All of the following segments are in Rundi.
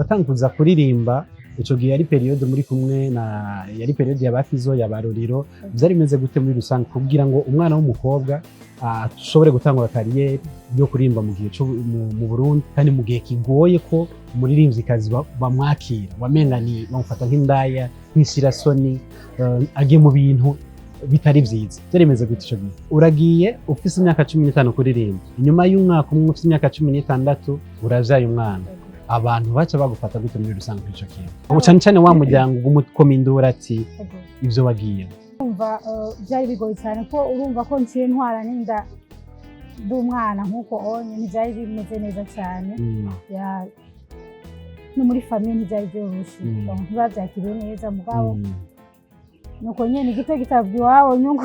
Watanguza kuririmba, ico gihe yari période muri kumwe na, yari période ya ba Fizzo, ya ba Lolilo. Vyari bimeze gute muri rusange kugira ngo umwana w'umukobwa ashobore gutangura carrière yo kuririmba mu gihe co mu Burundi, kandi mu gihe kigoye ko umuririmvyikazi bamwakira, wamenga ni bamufata nk'indaya, nk'ishirasoni, agiye mu bintu bitari vyiza? Vyari bimeze gute ico gihe? Uragiye ufise imyaka 15 kuririmba, inyuma y'umwaka umwe ufise imyaka 16 uravyaye umwana. Abantu baca bagufata gute muri rusange kuri ico kintu? Ubu cane cane wa muryango uguma indura ati ivyo wagiye. Urumva, byari bigoye cyane, ko urumva ko nciye ntwara n'inda ndi umwana nk'uko onye, ntibyari bimeze neza cyane. No muri famille ntibyari byoroshe. Donc, ntibabyakiriye neza, mugabo nuko nyene igito gitabwa iwabo nyungu.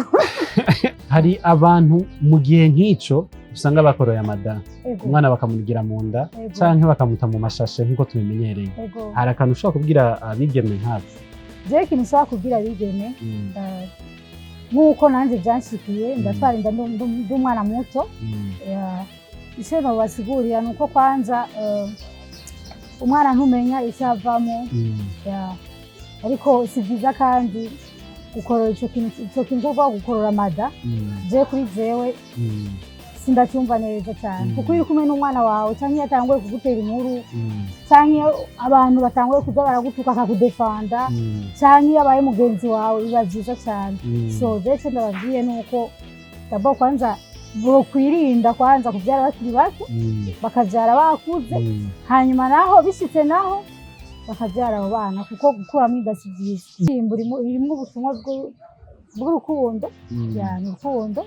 Hari abantu mu gihe nk'ico usanga bakoroye amada, umwana bakamugira mu nda canke bakamuta mu mashashe nk'uko tubimenyereye. Hari akantu ushobora kubwira abigeme nk'abo? Jewe ikintu ushobora kubwira abigeme, nk'uko nanjye byanshikiye, ndatwara inda ndi umwana muto. Icyo nobasigurira ni uko kwanza umwana ntumenya icyo avamo. Ariko si byiza kandi gukorora ico kintu, ico kintu cyo kuvuga gukorora amada. Je kuri jewe sindacyumva neza cyane, kuko iyo uri kumwe n'umwana wawe, cyangwa iyo atanguye kugutera inkuru, cyangwa iyo abantu batanguye kuza baragutuka akakudefanda, cyangwa iyo abaye mugenzi wawe, biba byiza cyane. So je icyo ndababwiye ni uko d'abord kwanza bokwirinda kwanza kubyara bakiri bato, bakabyara bakuze, hanyuma naho bishitse naho bakabyara abo bana, kuko gukuramo inda si byiza. Indirimbo irimwo ubutumwa bw'urukundo. Ya, ni urukundo.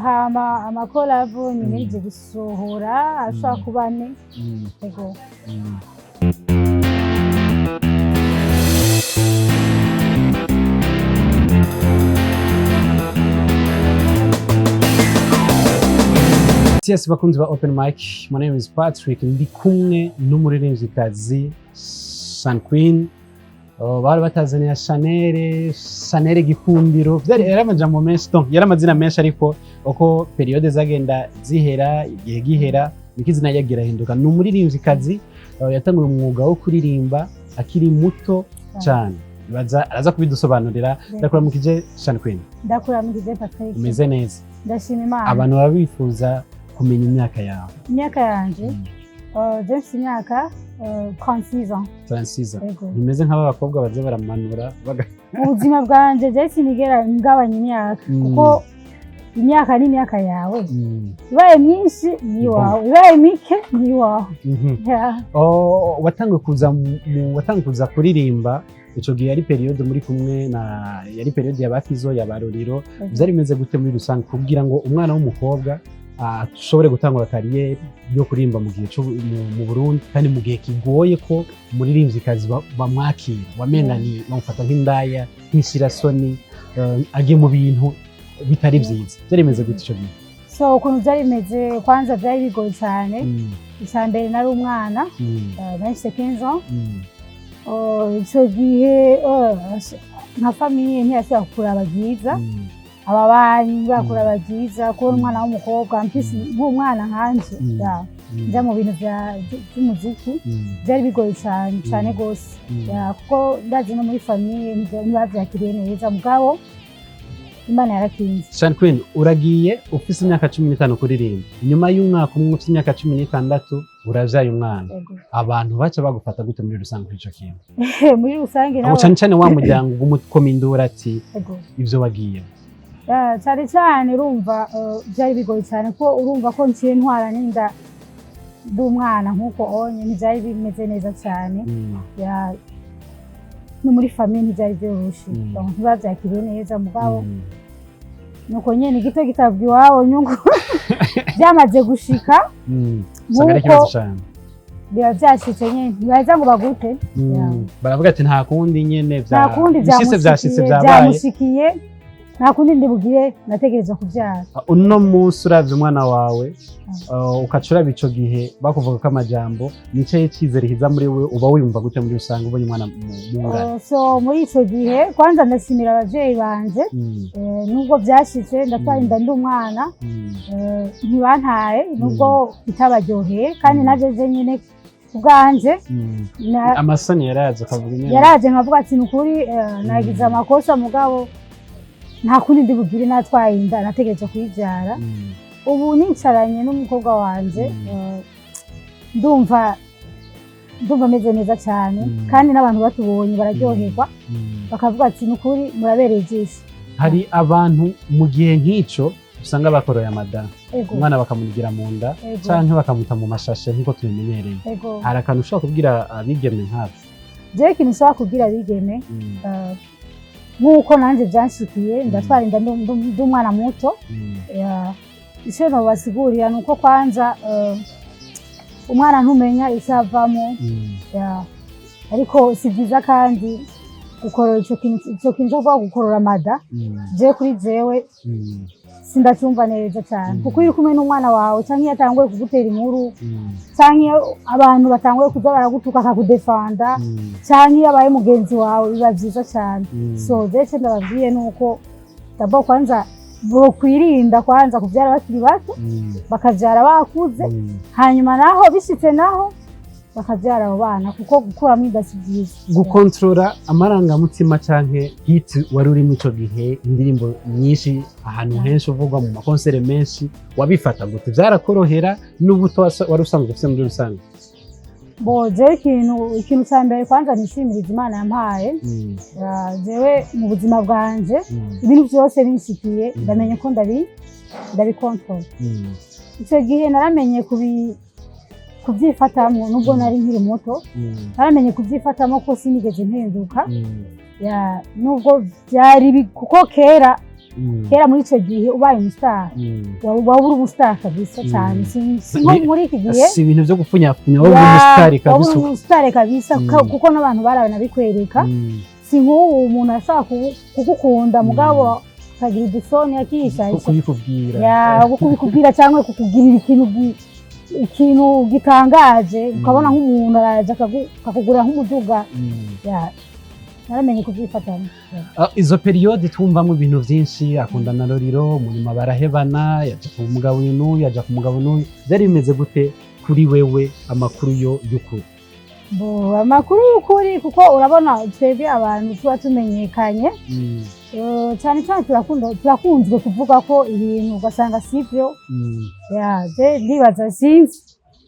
Hama ama collabo ni menshi gusohora, ashobora kuba ane. Ego. Yes, bakunzi ba Open Mic, my name is Patrick, ndi kumwe n'umuririmvyikazi Channy Queen. Oh, bari batazaniye Chanel, Chanel Gikundiro, byari yari amajambo menshi, donc yari amazina menshi, ariko uko période zagenda zihera, igihe gihera, niko izina ryagira ahinduka. Ni umuririmvyikazi yatanguye umwuga wo kuririmba akiri muto cyane. Baza araza kubidusobanurira. Ndakuramukije, Channy Queen. Ndakuramukije, Patrick. Umeze neza? Ndashima Imana. Abantu baba bifuza kumenya imyaka yawe. Imyaka yanje, je mfite imyaka 36 ans. 36 ans? Ego. Bimeze nk'aba bakobwa baza baramanura Mu buzima bwanje je sinigera ngabanya imyaka, kuko imyaka ni imyaka yawe. Ibaye myinshi ni iwawe, ibaye mike ni iwawe. Yeah. Oh, watanguye kuza kuririmba, ico gihe yari période muri kumwe na, yari période ya ba Fizzo, ya ba Lolilo. Vyari bimeze gute muri rusange kugira ngo umwana w'umukobwa ashobore gutangura carrière yo kuririmba mu gihe co mu Burundi, kandi mu gihe kigoye ko umuririmvyikazi bamwakira, wamenga ni bamufata nk'indaya, nk'ishirasoni, agiye mu bintu bitari vyiza? Vyari bimeze gute ico gihe? So ukuntu byari bimeze, kwanza byari bigoye cyane. Icya mbere nari umwana, nari mfite 15 ans. Ico gihe nka famille ntiyashobora kuraba byiza, ababanyi ntibakuraba byiza kubona umwana w'umukobwa mfise nk'umwana nkanje ya, nja mu bintu vy'umuziki. Byari bigoye cyane cyane rwose. Ya, kuko ndazi no muri famille ntibavyakiriye neza, mugabo Imana yarakinze. Channy Queen, uragiye ufise imyaka 15 kuririmba, inyuma y'umwaka umwe ufise imyaka 16 uravyaye umwana. Ego. Abantu baca bagufata gute muri rusange kuri ico kintu? Muri rusange Abo nabo cane cane wa muryango uguma ukoma induru ati ivyo wagiye. Ya, cyane cyane urumva, byari bigoye cyane, ko urumva ko nciye ntwara n'inda ndi umwana nk'uko onye, ntibyari bimeze neza cyane. Ya, no muri famille ntibyari byoroshe. Donc, ntibabyakiriye neza, mugabo nuko nyene igito gitabwa iwabo nyungu byamaze gushika. Usanga ari Nk'uko ikibazo cane. Biba byashitse nyene, ntibaza ngo bagute. Ya. Baravuga ati nta kundi nyene Nta kundi. Bishitse, vyashitse, Byamushikiye. vyabaye. Byamushikiye, nta kundi ndi bugire, nategerezwa kubyara. Uno munsi uravye umwana wawe, ukaca uraba ico gihe bakuvuga ko amajambo, nico cizere kiza muri we? Uba wiyumva gute muri rusange ubonye umwana mungana? So muri ico gihe kwanza ndashimira abavyeyi banje. Nubwo byashitse ndatwara inda ndi umwana, ntibantaye nubwo bitabaryoheye, kandi navyo je nyene Ku bwanje Amasoni yaraje akavuga inyana. Yaraje nkavuga ati: "Ni ukuri, nagize amakosa, mugabo nta kundi ndi bugire, natwaye inda nategerezwa kuyibyara." Ubu nicaranye n'umukobwa wanje, ndumva meze neza cyane, kandi n'abantu batubonye bararyoherwa, bakavuga ati: "Ni ukuri murabereye ijisho." Hari abantu mu gihe nk'ico usanga bakoroye amada, umwana bakamunigira mu nda canke bakamuta mu mashashe nk'uko tubimenyereye. Hari akantu ushobora kubwira abigeme nk'abo? Jewe ikintu nshobora kubwira abigeme, nk'uko nanjye byanshikiye ndatwara inda ndi umwana muto, icyo nobasigurira ni uko kwanza umwana ntumenya icyo avamo. Ariko si byiza kandi gukorora ico kintu, ico kintu cyo kuvuga gukorora amada, jewe kuri jewe sindacyumva neza cyane, kuko iyo uri kumwe n'umwana wawe, cyangwa iyo atanguye kugutera inkuru, cyangwa iyo abantu batanguye kuza baragutuka akakudefanda, cyangwa iyo abaye mugenzi wawe, biba byiza cyane. So jewe icyo ndababwiye ni uko d'abord kwanza bokwirinda kwanza kubyara bakiri bato, bakabyara bakuze, hanyuma naho bishitse naho bakabyara abo bana, kuko gukuramo inda si byiza. Gukontorora amarangamutima canke hit wari urimo ico gihe, indirimbo nyinshi, ahantu henshi uvugwa, mu makonsere menshi, wabifata gute? Vyarakorohera n'ubuto wari usanzwe ufise muri rusange? Bo jewe ikintu cya mbere kwanza nishimiriza Imana yampaye, jewe mu buzima bwanje, ibintu byose binshikiye, ndamenye ko ndabikontorora. Icyo gihe naramenye kubyifatamo nubwo nari nkiri muto. Naramenye kubyifatamo ko sinigeze mpinduka. Nubwo byari kuko kera, kera muri icyo gihe ubaye umusitari, waba uri umusitari kabisa cyane. Si nko muri iki gihe. Si ibintu byo gupfunyafunya, wowe uri umusitari waba uri kabisa. Umusitari kabisa, kuko n'abantu baranabikwereka. Si nk'ubu umuntu ashobora kugukunda, mugabo akagira udusoni akishahisha kubikubwira. Ya, kubikubwira cyangwa kukugirira ikintu gitangaje, ukabona nk'umuntu araje akakugurira nk'umuduga. Ya, naramenye kubyifatamo. Ah, izo période twumvamo ibintu byinshi: akundana na Lolilo, munyuma barahebana, yaja ku mugabo uyu n'uyu, yaja ku mugabo n'uyu. Byari bimeze gute kuri wewe, amakuru yo y'ukuri? Bo, amakuru y'ukuri, kuko urabona twebwe abantu tuba tumenyekanye, cyane cyane turakunzwe kuvuga ko ibintu ugasanga sibyo. Ya, je ndibaza, sinzi,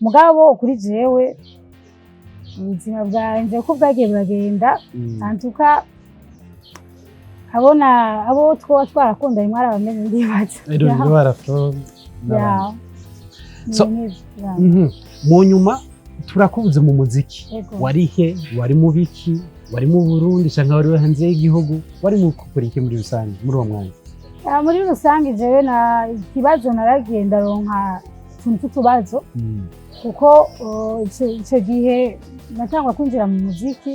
mugabo kuri jewe ubuzima bwanje uko bwagiye buragenda, antuka abona abo twoba twarakundanye mwarabamenye, ndibaza. Lolilo barafro. Ya. So Ni nk'ivyo, ya. Mu nyuma turakubuze mu muziki. Ego. Wari he? Wari mu biki? Wari mu Burundi canke wari hanze y'igihugu? Wari mu gukora iki muri rusange muri uwo mwanya? Ah, muri rusange jewe na ikibazo naragiye ndaronka utuntu tw'utubazo, kuko ico gihe natangwa kwinjira mu muziki,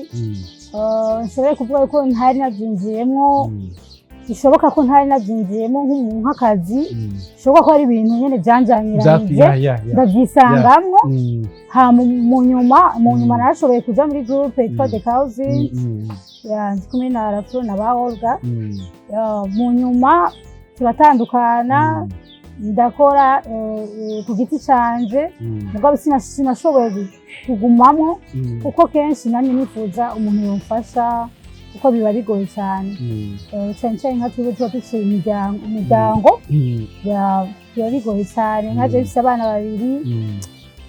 nshoboye kuvuga ko ntari nabyinjiyemwo, bishoboka ko ntari nabyinjiyemo nk'akazi, bishoboka ko ari ibintu nyene byanjaniranije, ndavyisangamwo. Hama mu nyuma narashoboye kuja muri groupe yitwa The Cousins, ya, ndi kumwe na Rafro na ba Olga. Ya, mu nyuma turatandukana, ndakora ku giti canje, mugabo sinashoboye kugumamwo, kuko kenshi namye nifuza umuntu yomfasha, kuko biba bigoye cyane. Cyane cyane nka twebwe tuba dufite imiryango, biba bigoye cyane. Nka jewe mfise abana babiri,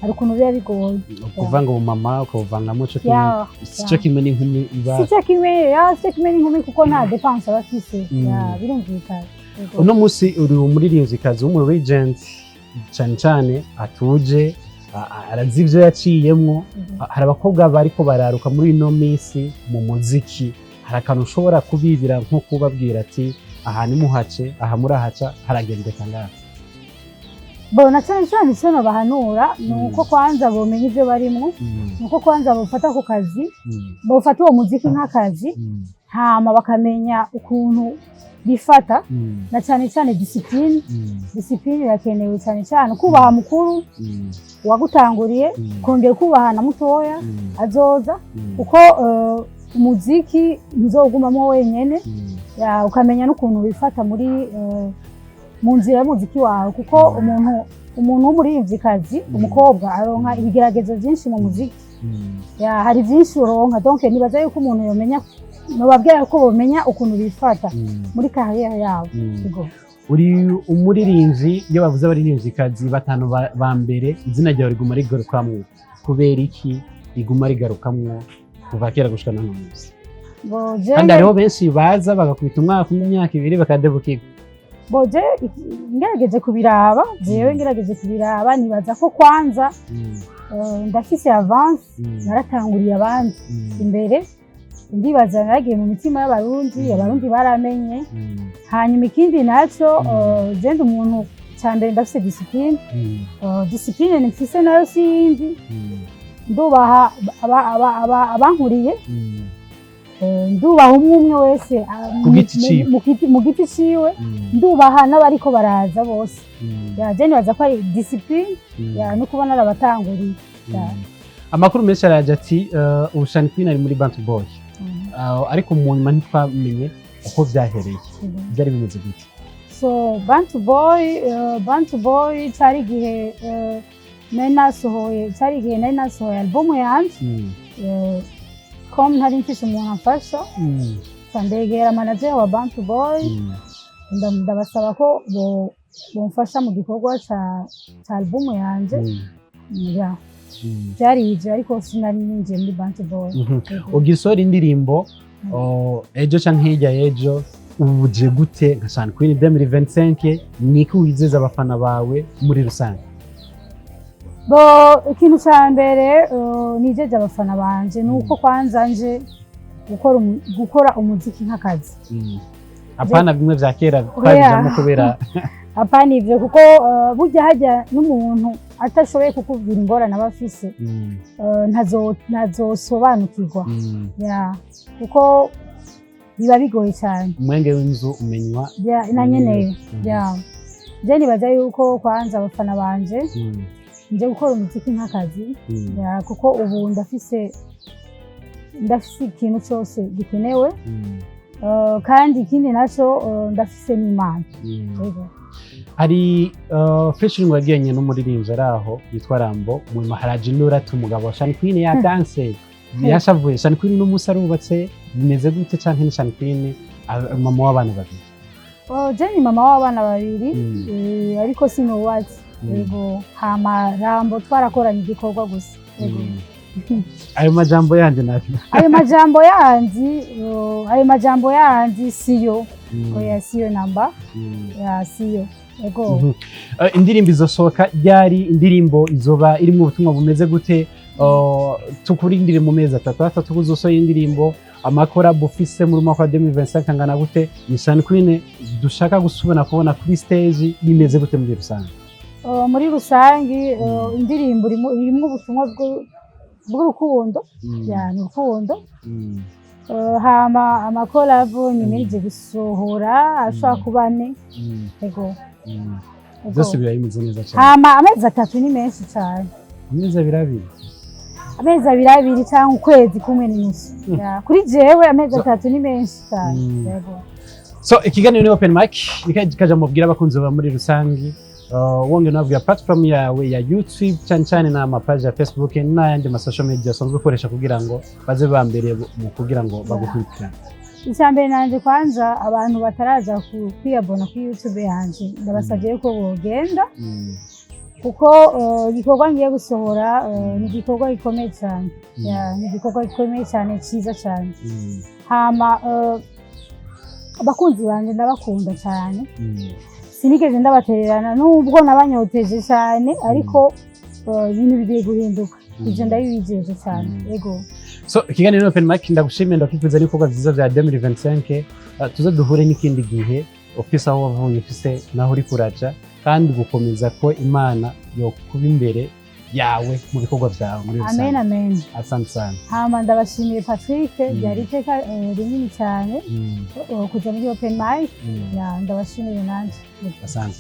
hari ukuntu biba bigoye. Kuvanga ubumama ukabuvangamo co kimwe, si co kimwe n'inkumi iba. Si cyo kimwe, ya, si cyo kimwe n'inkumi, kuko nta dépense aba afise. Ya, birumvikana. Yego. Uno munsi uri umuririmvyikazi w'umu legend, cane cane atuje, arazi ivyo yaciyemwo. Hari abakobwa bariko bararuka muri ino minsi mu muziki, hari akantu ushobora kubibira, nko kubabwira ati: "Aha nimuhace, aha murahaca haragendeka ngaha"? Bona cyane cyane icyo nobahanura ni uko kwanza bomenya ivyo barimwo, ni uko kwanza bofata ku kazi, bofata uwo muziki nk'akazi, hama bakamenya ukuntu bifata, na cyane cyane discipline. Discipline irakenewe cyane cyane, kubaha mukuru uwagutanguriye, kongera kubaha na mutoya azoza, kuko umuziki ntuzogumamo wenyene. Ya, ukamenya n'ukuntu wifata muri mu nzira y'umuziki wawe, kuko umuntu w'umuririmvyikazi, umukobwa, aronka ibigeragezo byinshi mu muziki. Ya, hari byinshi uronka. Donc nibaza yuko umuntu yomenya, nobabwira ko bomenya ukuntu bifata muri carrière yabo. Yego. Uri umuririmbyi, iyo bavuze abaririmbyikazi batanu ba mbere, izina ryawe riguma rigarukamwo. Kubera iki riguma rigarukamwo kuva kera gushika n'uno munsi? Bo jewe Kandi hariho benshi baza bagakubita umwaka umwe, imyaka 2, bakadebukirwa. Bo je ngerageje kubiraba, jewe ngerageje kubiraba, nibaza ko kwanza ndafise avance, naratanguriye abandi imbere. Ndibaza naragiye mu mitima y'Abarundi, Abarundi baramenye. Hanyuma ikindi naco, je ndi umuntu, cya mbere ndafise discipline. Discipline nifise nayo si yindi, ndubaha abankuriye, ndubaha umwe umwe wese Ku giti ciwe. Mu giti ciwe. Ndubaha n'abariko baraza bose. Ya, je nibaza ko ari discipline, ya, no kuba narabatanguriye. Ya. Amakuru menshi araje ati ubu Channy Queen ari muri Bantu Boy. Ariko mu nyuma ntitwamenye uko vyahereye. Byari bimeze gute? So Bantu Boy, Bantu Boy cyari igihe nari nasohoye, cyari igihe nari nasohoye album yanje. Com ntari mfise umuntu amfasha, ca ndegera manager wa Bantu Boy, ndabasaba ko bomfasha mu gikorwa ca album yanje. Ya, byari ivyo, ariko sinari ninjiye muri Bantu Boy. Yego. Ugira usohora indirimbo ejo canke hirya y'ejo, uje gute nka Channy Queen 2025? Niki wizeza abafana bawe muri rusange? Bo, ikintu ca mbere nijeje abafana banje ni uko kwanza nje gukora umuziki nk'akazi. Apana bimwe vya kera twabijamo kubera Apana ivyo, kuko burya hajya n'umuntu atashoboye kukubwira ingorane aba afise, ntazosobanukirwa. Ya, kuko biba bigoye cyane. Umwenge w'inzu umenywa Ya, na nyeneyo. Ya, je nibaza yuko kwanza abafana banje, nje gukora umuziki nk'akazi. Ya, kuko ubu ndafise ikintu cyose gikenewe. Kandi ikindi naco, ndafise n'Imana. Yego. Hari featuring wagiranye n'umuririmbyi ari aho yitwa Rambo, mu haraje induru ati umugabo wa Channy Queen yadanse, yashavuye. Channy Queen n'umunsi arubatse, bimeze gute? Canke ni Channy Queen mama w'abana babiri? Oh, je ni mama w'abana babiri, ariko sinubatse. Yego. Hama Rambo twarakoranye igikorwa gusa. Yego. Ayo majambo yanje nayo? Ayo majambo yandi siyo. Oya, siyo namba. Ya, siyo. Yego. Indirimbo izosohoka ryari? Indirimbo izoba irimo ubutumwa bumeze gute? Tukurindire mu mezi 3 atatu kuzosohoye indirimbo? Ama collabo ufise muri mwaka wa 2025 angana gute? Ni Channy Queen dushaka gusubira kubona kuri stage? Bimeze gute muri rusange? Muri rusangi, indirimbo irimwo ubutumwa bw'urukundo. Ya, ni urukundo. Hama ama collabo nimirije gusohora ashobora kuba ane. Yego. Yego. Byose biba bimeze neza cyane. Hama amezi 3 ni menshi cyane. Amezi 2 2. Amezi 2 2 cyangwa ukwezi kumwe n'inusu. Ya, kuri jewe amezi 3 ni menshi cyane. Yego. So ikiganiro ni open mic, nikaja mubwira abakunzi ba muri rusangi, wongera unabwira platform yawe ya YouTube cyane cyane n'amapaji ya Facebook n'ayandi ma social media usanzwe ukoresha kugira ngo baze bambere mu kugira ngo bagukurikirane. Icya mbere nanje kwanza, abantu bataraza kwiyabona kuri YouTube yanje, ndabasabye yuko bogenda, kuko igikorwa ngiye gusohora ni igikorwa gikomeye cyane. Ya, ni igikorwa gikomeye cyane, cyiza cyane. Hama abakunzi banje ndabakunda cyane. Sinigeze ndabatererana nubwo nabanyoteje cyane, ariko ibintu bigiye guhinduka. Ibyo ndabibijeje cyane. Yego. So ikiganiro ni open mic, ndagushimiye, ndakwifuza n'ibikorwa byiza bya 2025. Tuze duhure n'ikindi gihe ufise aho wavuye, ufise naho uri kuraja, kandi gukomeza ko Imana yokuba imbere yawe mu bikorwa byawe muri Amen. rusange. Amen. Asante sana. Hama ndabashimiye, Patrick. Byari iteka rinini cyane kuja muri open mic. Ya, ndabashimiye nanje. Asante.